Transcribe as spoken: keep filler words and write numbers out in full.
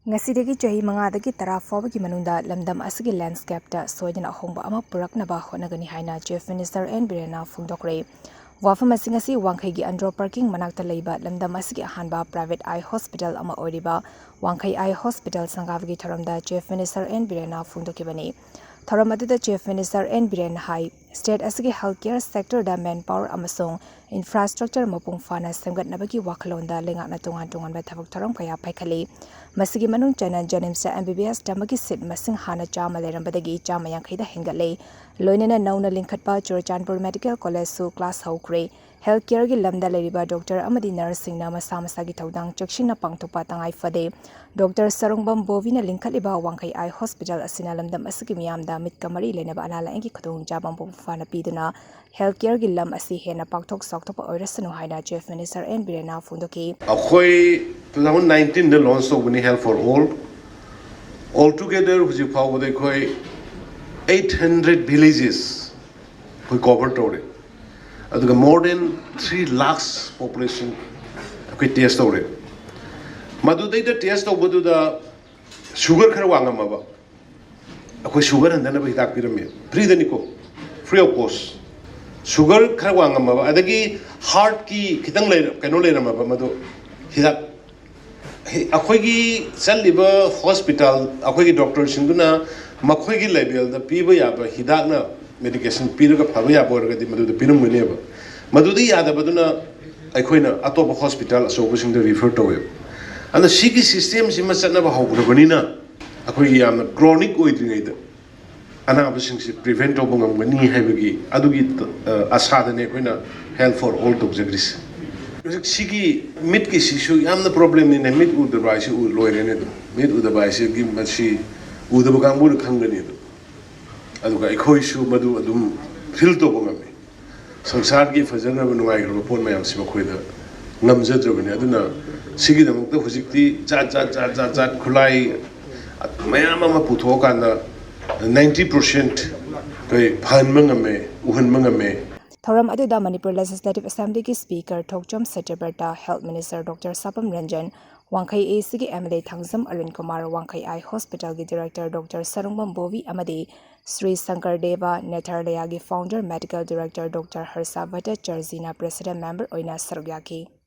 ꯉꯁꯤꯗꯒꯤ ꯆꯍꯤ ꯃꯉꯥꯗꯒꯤ ꯇꯔꯥ ꯐꯥꯎꯕꯒꯤ ꯃꯅꯨꯡꯗ ꯂꯝꯗꯝ ꯑꯁꯤꯒꯤ ꯂꯦꯟꯁ꯭ꯀꯦꯞꯇ ꯁꯣꯏꯗꯅ ꯑꯍꯣꯡꯕ ꯑꯃ ꯄꯨꯔꯛꯅꯕ ꯍꯣꯠꯅꯒꯅꯤ ꯍꯥꯏꯅ Chief Minister N ꯕꯤꯔꯦꯟꯅ ꯐꯣꯡꯗꯣꯛꯈ꯭ꯔꯦ꯫ ꯋꯥꯐꯝ ꯑꯁꯤ ꯉꯁꯤ ꯋꯥꯡꯈꯩꯒꯤ ꯑꯟꯗ꯭ꯔꯣ ꯄꯥꯔꯀꯤꯡ ꯃꯅꯥꯛꯇ ꯂꯩꯕ ꯂꯝꯗꯝ ꯑꯁꯤꯒꯤ ꯑꯍꯥꯟꯕ private eye hospital ꯑꯃ ꯑꯣꯏꯔꯤꯕ ꯋꯥꯡꯈꯩ Eye Hospital ꯁꯪꯒꯥꯕꯒꯤ ꯊꯧꯔꯝꯗ Chief Minister N ꯕꯤꯔꯦꯟꯅ ꯐꯣꯡꯗꯣꯛꯈꯤꯕꯅꯤ꯫ ꯊꯧꯔꯝ ꯑꯗꯨꯗ Chief Minister N ꯕꯤꯔꯦꯟꯅ ꯍꯥꯏ, state ꯑꯁꯤꯒꯤ health care sectorꯗ manpower ꯑꯃꯁꯨꯡ infrastructure ꯃꯄꯨꯡ ꯐꯥꯅ ꯁꯦꯝꯒꯠꯅꯕꯒꯤ ꯋꯥꯈꯜꯂꯣꯟꯗ ꯂꯩꯉꯥꯛꯅ ꯇꯣꯉꯥꯟ ꯇꯣꯉꯥꯟꯕ ꯊꯕꯛ ꯊꯧꯔꯝ ꯀꯌꯥ ꯄꯥꯏꯈꯠꯂꯤ꯫ ꯃꯁꯤꯒꯤ ꯃꯅꯨꯡ ꯆꯟꯅ JNIMSꯇ MBBS ꯇꯝꯕꯒꯤ seat ꯃꯁꯤꯡ ꯍꯥꯟꯅ ꯆꯥꯝꯃ ꯂꯩꯔꯝꯕꯗꯒꯤ ꯆꯥꯝꯃ ꯌꯥꯡꯈꯩꯗ ꯍꯦꯟꯒꯠꯂꯦ꯫ ꯂꯣꯏꯅꯅ ꯅꯧꯅ ꯂꯤꯡꯈꯠꯄ ꯆꯨꯔꯆꯥꯟꯄꯨꯔ Medical Collegeꯁꯨ class ꯍꯧꯈ꯭ꯔꯦ꯫ Health careꯒꯤ ꯂꯝꯗ ꯂꯩꯔꯤꯕ doctor ꯑꯃꯗꯤ nurseꯁꯤꯡꯅ ꯃꯁꯥ ꯃꯁꯥꯒꯤ ꯊꯧꯗꯥꯡ ꯆꯦꯛꯁꯤꯟꯅ ꯄꯥꯡꯊꯣꯛꯄ ꯇꯉꯥꯏ ꯐꯗꯦ꯫ Doctor ꯁꯔꯨꯡꯕꯝ ꯕꯣꯕꯤꯅ ꯂꯤꯡꯈꯠꯂꯤꯕ ꯋꯥꯡꯈꯩ Eye Hospital ꯑꯁꯤꯅ ꯂꯝꯗꯝ ꯑꯁꯤꯒꯤ ꯃꯤꯌꯥꯝꯗ ꯃꯤꯠꯀ ꯃꯔꯤ ꯂꯩꯅꯕ ꯑꯅꯥ ꯂꯥꯌꯦꯡꯒꯤ ꯈꯨꯗꯣꯡꯆꯥꯕ ꯃꯄꯨꯡ ꯐꯥꯅ ꯄꯤꯗꯨꯅ health careꯒꯤ ꯂꯝ ꯑꯁꯤ ꯍꯦꯟꯅ ꯄꯥꯛꯊꯣꯛ ꯆꯥꯎꯊꯣꯛꯄ ꯑꯣꯏꯔꯁꯅꯨ ꯍꯥꯏꯅ Chief Minister N ꯕꯤꯔꯦꯟꯅ ꯐꯣꯡꯗꯣꯛꯈꯤ꯫ ꯑꯩꯈꯣꯏ two thousand nineteenꯗ launch ꯇꯧꯕꯅꯤ Health for All꯫ All together ꯍꯧꯖꯤꯛ ꯐꯥꯎꯕꯗ ꯑꯩꯈꯣꯏ eight hundred villages ꯑꯩꯈꯣꯏ cover ꯇꯧꯔꯦ꯫ ꯑꯗꯨꯒ more than three lakhs population ꯑꯩꯈꯣꯏ test ꯇꯧꯔꯦ꯫ ꯃꯗꯨꯗꯩꯗ test ꯇꯧꯕꯗꯨꯗ sugar ꯈꯔ ꯋꯥꯡꯉꯝꯃꯕ, ꯑꯩꯈꯣꯏ sugar ꯍꯟꯊꯅꯕ ꯍꯤꯗꯥꯛ ꯄꯤꯔꯝꯃꯦ, freeꯗꯅꯤꯀꯣ, free of cost꯫ Sugar ꯈꯔ ꯋꯥꯡꯉꯝꯃꯕ, ꯑꯗꯒꯤ heartꯀꯤ ꯈꯤꯇꯪ ꯂꯩꯔ-, ꯀꯩꯅꯣ ꯂꯩꯔꯝꯃꯕ, ꯃꯗꯨ ꯍꯤꯗꯥꯛ, ꯍꯤ-, ꯑꯩꯈꯣꯏꯒꯤ ꯆꯠꯂꯤꯕ hospital, ꯑꯩꯈꯣꯏꯒꯤ doctorꯁꯤꯡꯗꯨꯅ ꯃꯈꯣꯏꯒꯤ levelꯗ ꯄꯤꯕ ꯌꯥꯕ ꯍꯤꯗꯥꯛꯅ, medication ꯄꯤꯔꯒ ꯐꯕ ꯌꯥꯕ ꯑꯣꯏꯔꯒꯗꯤ ꯃꯗꯨꯗ ꯄꯤꯔꯝꯒꯅꯦꯕ꯫ ꯃꯗꯨꯗ ꯌꯥꯗꯕꯗꯨꯅ ꯑꯩꯈꯣꯏꯅ ꯑꯇꯣꯞꯄ hospital ꯑꯆꯧꯕꯁꯤꯡꯗ refer ꯇꯧꯋꯦꯕ꯫ ꯑꯗꯨꯅ ꯁꯤꯒꯤ systemꯁꯤꯃ ꯆꯠꯅꯕ ꯍꯧꯈ꯭ꯔꯕꯅꯤꯅ ꯑꯩꯈꯣꯏꯒꯤ ꯌꯥꯝꯅ chronic ꯑꯣꯏꯗ꯭ꯔꯤꯉꯩꯗ ꯑꯅꯥꯕꯁꯤꯡꯁꯤ prevent ꯇꯧꯕ ꯉꯝꯒꯅꯤ ꯍꯥꯏꯕꯒꯤ ꯑꯗꯨꯒꯤ, ꯑ, ꯑꯁꯥꯗꯅꯦ ꯑꯩꯈꯣꯏꯅ Health for All ꯇꯧꯖꯈ꯭ꯔꯤꯁꯦ꯫ ꯍꯧꯖꯤꯛ ꯁꯤꯒꯤ ꯃꯤꯠꯀꯤꯁꯤꯁꯨ ꯌꯥꯝꯅ problemꯅꯤꯅꯦ꯫ ꯃꯤꯠ ꯎꯗꯕ ꯍꯥꯏꯁꯤ ꯎ-, ꯂꯣꯏꯔꯦꯅꯦ ꯑꯗꯨꯝ꯫ ꯃꯤꯠ ꯎꯗꯕ ꯍꯥꯏꯁꯤꯒꯤ ꯃꯁꯤ ꯎꯗꯕ ꯀꯥꯡꯕꯨꯅ ꯈꯪꯒꯅꯤ ꯑꯗꯨꯝ꯫ ꯑꯗꯨꯒ ꯑꯩꯈꯣꯏꯁꯨ ꯃꯗꯨ ꯑꯗꯨꯝ feel ꯇꯧꯕ ꯉꯝꯃꯤ꯫ ꯁꯪꯁꯥꯔꯒꯤ ꯐꯖꯈ꯭ꯔꯕ ꯅꯨꯡꯉꯥꯏꯈ꯭ꯔꯕ ꯄꯣꯠ ꯃꯌꯥꯝꯁꯤ ꯃꯈꯣꯏꯗ ꯉꯝꯖꯗ꯭ꯔꯕꯅꯤ꯫ ꯑꯗꯨꯅ ꯁꯤꯒꯤꯗꯃꯛꯇ ꯍꯧꯖꯤꯛꯇꯤ ꯖꯥꯠ ꯖꯥꯠ ꯖꯥꯠ ꯖꯥꯠ ꯖꯥꯠ ꯈꯨꯠꯂꯥꯏ ꯃꯌꯥꯝ ꯑꯃ ꯄꯨꯊꯣꯛꯑꯀꯥꯟꯗ ninety percent ꯑꯩꯈꯣꯏ ꯐꯍꯟꯕ ꯉꯝꯃꯦ, ꯎꯍꯟꯕ ꯉꯝꯃꯦ꯫ ꯊꯧꯔꯝ ꯑꯗꯨꯗ Manipur Legislative Assemblyꯒꯤ Speaker ꯊꯣꯛꯆꯣꯝ ꯁꯇ꯭ꯌꯕ꯭ꯔꯇ, Health Minister Doctor Sapam Ranjan, Wangkhei ꯑꯦꯁꯤꯒꯤ M L A Thangjam Arun Kumar, Wangkhei I ꯍꯣꯁꯄꯤꯇꯥꯜꯒꯤ ꯗꯤꯔꯦꯛꯇꯔ ꯗꯣꯛꯇꯔ ꯁꯔꯨꯡꯕꯝ ꯕꯣꯕꯤ ꯑꯃꯗꯤ ꯁ꯭ꯔꯤ ꯁꯪꯀꯔ ꯗꯦꯕ ꯅꯦꯊꯥꯂꯌꯥꯒꯤ founder medical director doctor Harsha ꯚꯠꯇꯥꯆꯥꯔꯖꯤꯅ ꯄ꯭ꯔꯦꯁꯤꯗꯦꯟ ꯃꯦꯝꯕꯔ ꯑꯣꯏꯅ ꯁꯔꯨꯛ ꯌꯥꯈꯤ꯫